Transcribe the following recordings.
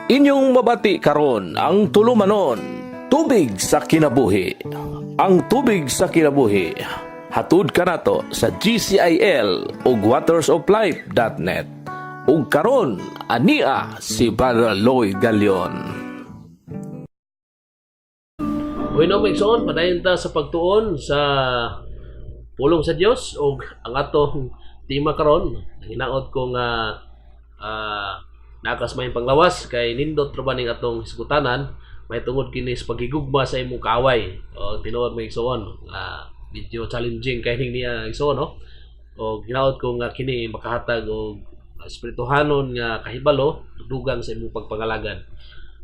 Inyong mabati karon ang tulumanon, Tubig sa Kinabuhi. Ang Tubig sa Kinabuhi, hatud kanato sa GCIL ug watersoflife.net. Ug karon ania si Brother Lloyd Galion. Bueno, mga igsoon, padayon ta sa pagtuon sa pulong sa Dios ug ang atong tema karon, hinaot ko nga nakas may panglawas kay nindot ra ba ning atong hisgutanan may tungod kini sa paghigugma sa imong kaaway. O tinuod, mga igsoon, medyo challenging kay ning niya, igsoon, no? O hinaot ko nga kini makahatag og espirituhanon nga kahibalo dugang sa imong pagpangalagad.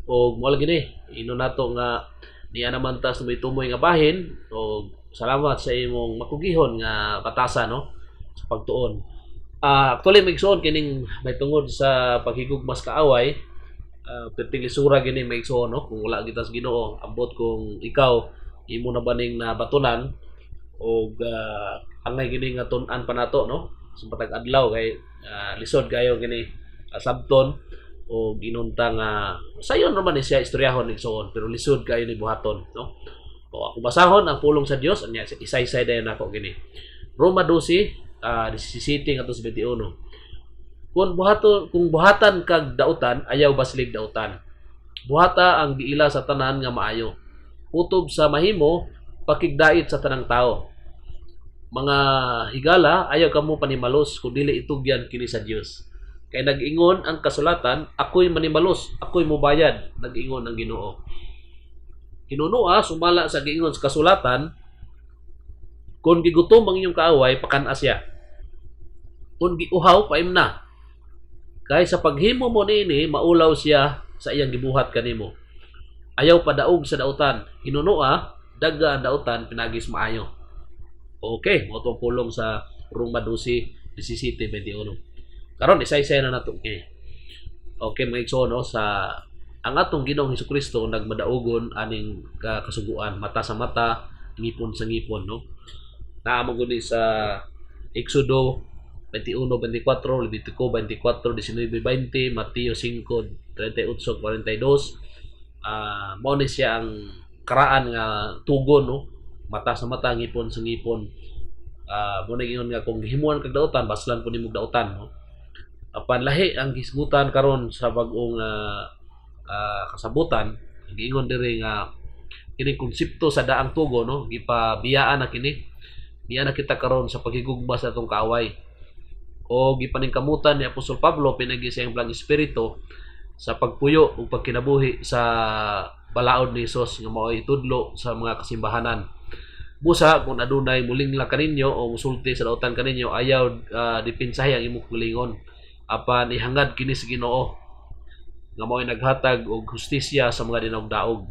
O mo lagi ni ino nato nga niya naman ta sa may tumoy nga bahin o salamat sa imong makugihon nga batasan, no, sa pagtuon. Actually, mga igsoon, kining may tungod sa paghigugma sa kaaway, perting lisura gini, mga igsoon, no, kung wala kita sa Ginoo. Ambot kung ikaw imo na ba ning nabatunan og angay gini nga tun-an pa nato, no, sa matag adlaw kay lisod kayo gini sabton o inunta nga sayon ra man ni siya istoryahon, igsoon, pero lisod kayo ni buhaton, no. O ako basahon ang pulong sa Dios, anya isaysay dayon nako gini. Roma 12 17 ngadto sa 21. Kung buhatan kag dautan, ayaw baslig dautan. Buhata ang giila sa tanan nga maayo. Utob sa mahimo, pakigdait sa tanang tao. Mga higala, ayaw kamo panimalos kung dili itugyan kini sa Dios. Kay nag-ingon ang kasulatan, "Ako'y manimalos, ako'y mubayad," nag-ingon ang Ginoo. Hinunoa, sumala sa giingon sa kasulatan, kung gigutom ang inyong kaaway, pakan-a siya. Kung giuhaw, paimna. Kay sa paghimo mo niini, maulaw siya sa iyang gibuhat kanimo. Ayaw padaog sa dautan. Hinunoa, daga ang dautan pinagis maayo. Okay, mao tong pulong sa Roma 12, 17, 21. Karon isaysay na nato kay. Okay, mga igsoon, no, sa ang atong Ginoong Hesukristo nagmadaugon aning kasuguan, mata sa mata, ngipon sa ngipon, no. Naa man gud ni sa Exodo 21:24, Levitico 24:19, 20, Mateo 5:38, 42. Mao ni siya ang karaan nga tugon, no, mata sa mata, ngipon sa ngipon. Mo na ingon nga kung gihimuan kag dautan, baslan po nimo dautan, no. Apan lahi ang hisgutan karon sa bag-ong kasabutan. Giingon diri nga kini konsepto sa daang tugo, no, gipabiyaan na kini. Niya na kita karon sa paghigugma sa atong kaaway o gipaningkamutan ni Apostol Pablo pinagi sa iyang Balaang Espiritu sa pagpuyo ug pagkinabuhi sa balaod ni Hesus nga mao'y itudlo sa mga kasimbahanan. Busa kung adunay mulingla kaninyo o musulti sa dautan kaninyo, ayaw depensahi ang imong kaugalingon, apan ihangad kini sa Ginoo nga mao'y naghatag og hustisya sa mga dinugdaog.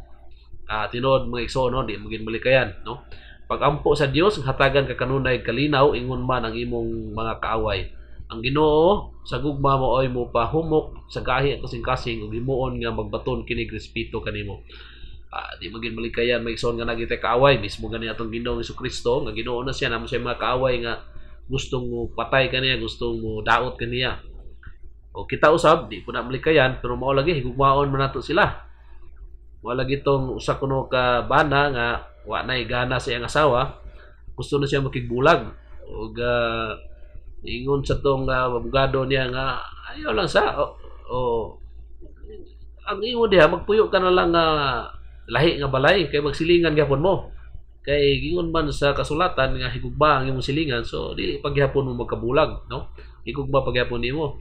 Tinuod, mga igsoon, no, di magin malikayan, no. Pagampo sa Dios hatagan ka kanunay kalinaw ingon man ang imong mga kaaway. Ang Ginoo sa gugma mao'y mo pahumok sa gahi ang kasing-kasing ug himuon nga magbaton kini respeto kanimo. Di magin malikayan, mga igsoon, nga nagitay kaaway. Mismo gani atong Ginoong Kristo nga Ginoo na siya, namo siya mga kaaway nga gustong mo patay kaniya, gustong mo daot kaniya. O kita usab di po na malikayan, pero mao lagi higugmaon man nato sila. Mao lagi tong usa kuno ka bana nga wa nay gana sa iyang asawa, gusto na siya makigbulag ug ingon sa tong abogado niya nga ayaw lang sa o ang ingon diha, magpuyo ka na lang nga lahi nga balay kay magsilingan gyapon mo, kay gingon man sa kasulatan nga higugma ang imong silingan, so dili pagyapon mo magkabulag, no, higugma pagyapon nimo.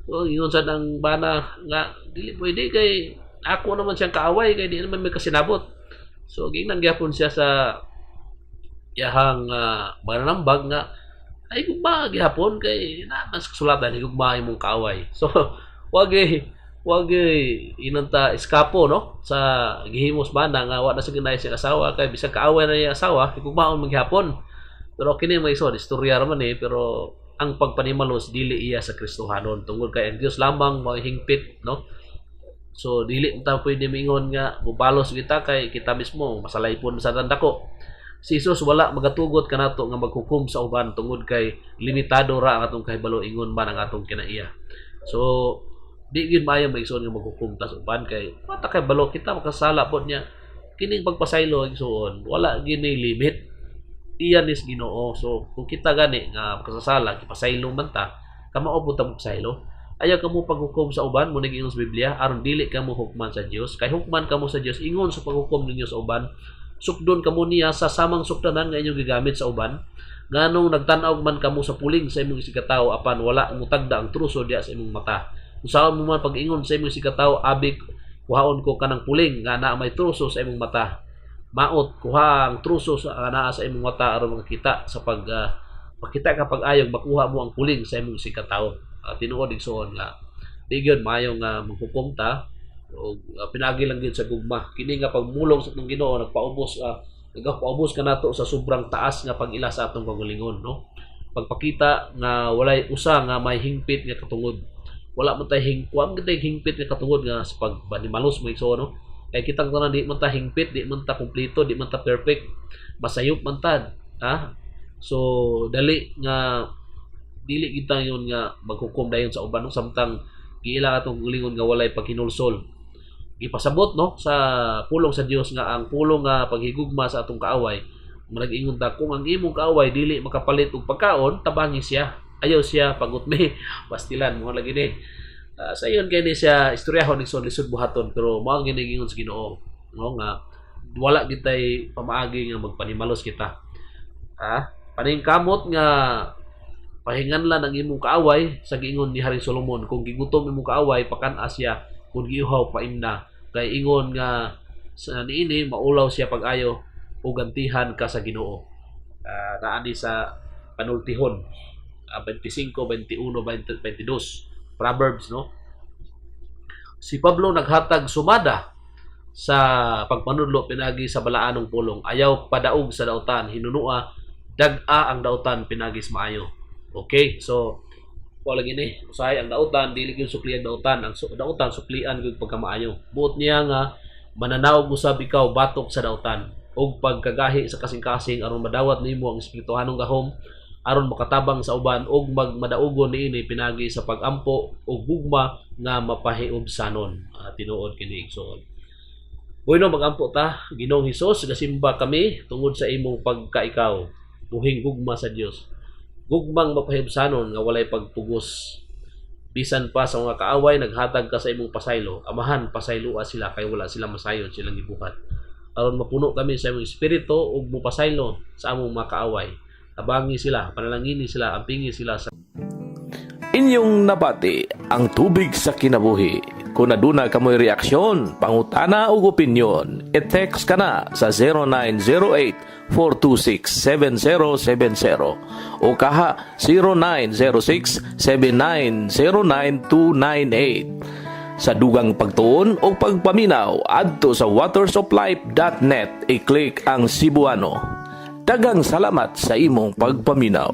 So ingon sa nang bana nga dili pwede kay ako naman siyang kaaway, kay di naman may kasinabot. So gingnan gyapon siya sa iyahang mananambag nga ay higugma gihapon kay naa man sa kasulatan, higugma imong kaaway. So wag inanta eskapo, no, sa gihimos bana nga wa na sa ginay siyang asawa kay bisag kaaway na niya asawa, higugmaon man gihapon. Pero kini, may so istorya ra man eh, pero ang pagpanimalos dili iya sa Kristohanon tungod kay ang Dios lamang mao hingpit, no. So dili ta pwede mingon nga mubalos kita kay kita mismo masalaypon sa dako. Si Jesus wala magatugot kanato nga maghukom sa uban tungod kay limitado ra ang atong kahibalo ingon man ang atong kinaiya. So Di gyud maayo, mga igsoon, nga maghukom ta sa uban kay mata kay balo kita makasala pod niya. Kining pagpasaylo, igsoon, wala gini limit, iyan is Ginoo. So kung kita gani nga makasasala, gipasaylo man ta, kamao pud ta magpasaylo. Ayaw kamo paghukom sa uban, mo ingon sa Biblia, aron dili kamo hukman sa Dios, kay hukman kamo sa Dios ingon sa paghukom ninyo sa uban. Sukdon kamo niya sa samang sukdanan nga inyong gigamit sa uban. Nganong nagtan-aw man kamo sa puling sa imong isigkatawo apan wala mutagda ang truso diya sa imong mata? Usaon mo man pag-ingon sa imong isigkatawo, "Abi kuhaon ko kanang puling nga naa may truso sa imong mata"? Maot, kuha ang truso sa nga naa sa imong mata aron makakita sa pag makita ka pag-ayog makuha mo ang puling sa imong isigkatawo. Tinuod, igsoon, nga di gyud maayo nga maghukom ta og pinaagi lang gyud sa gugma. Kini nga pagmulong sa atong Ginoo nagpaubos kanato sa sobrang taas nga pag-ila sa atong kaugalingon, no? Pagpakita nga walay usa nga may hingpit nga katungod. Wala man tay hing wa man tay hingpit nga katungod nga sa pagbanimalos mo, igsoon, no? Kay kitang tanan di man ta hingpit, di man ta kumpleto, di man ta perfect, masayop man ta, ha? So dali nga dili kita yun nga maghukom dayon sa uban, no? Samtang giila atong kaugalingon nga walay paghinulsol. Gipasabot, no, sa pulong sa Dios nga ang pulong nga paghigugma sa atong kaaway, nag-ingon ta, kung ang imong kaaway dili makapalit og pagkaon, tabangi siya, ayaw siya pagutmi, pastilan mo lagi ni. Sa iyon kay ni siya istoryahon, igsoon, lisod buhaton, pero mao ang ginigingon sa Ginoo, no, nga wala gitay pamaagi nga magpanimalos kita, ha? Paningkamot nga pahinganlan ang imong kaaway sa giingon ni Haring Solomon, kung gigutom imong kaaway, pakan-a siya, kung giuhaw, paimna, kay ingon nga sa niini maulaw siya pag-ayo o gantihan ka sa Ginoo. Naani sa panultihon 25, 21, 20, 22, Proverbs, no? Si Pablo naghatag sumada sa pagpanudlo pinagi sa balaanong pulong: ayaw padaog sa dautan, hinunua dag-a ang dautan pinagi sa maayo. Okay, so wala gini usahay ang dautan, dili gyud suklian dautan. Ang dautan suklian gyud pagkamaayo. Buot niya nga mananaog usab ikaw batok sa dautan ug pagkagahi sa kasing-kasing aron madawat nimo ang espirituhanong gahom aron makatabang sa uban ug magmadaugon niini pinagi sa pagampo ug gugma nga mapahiubsanon. Tinuod kini, igsoon. Bueno, magampo ta. Ginoong Hesus, gasimba kami tungod sa imong pagkaikaw, buhing gugma sa Dios. Gugmang mapahiubsanon nga walay pagpugos. Bisan pa sa mga kaaway, naghatag ka sa imong pasaylo. Amahan, pasayloa sila kay wala sila masayod silang gibuhat. Aron mapuno kami sa imong espiritu ug mopasaylo sa among mga kaaway. Tabangi sila, panalangini sila, ampingi sila sa Inyong nabati ang tubig sa kinabuhi. Kung aduna kamoy reaksyon, pangutana ug opinyon, i-text ka na sa 0908-426-7070 o kaha 0906-7909298. Sa dugang pagtuon o pagpaminaw, adto sa watersoflife.net, i-click ang Cebuano. Daghang salamat sa imong pagpaminaw.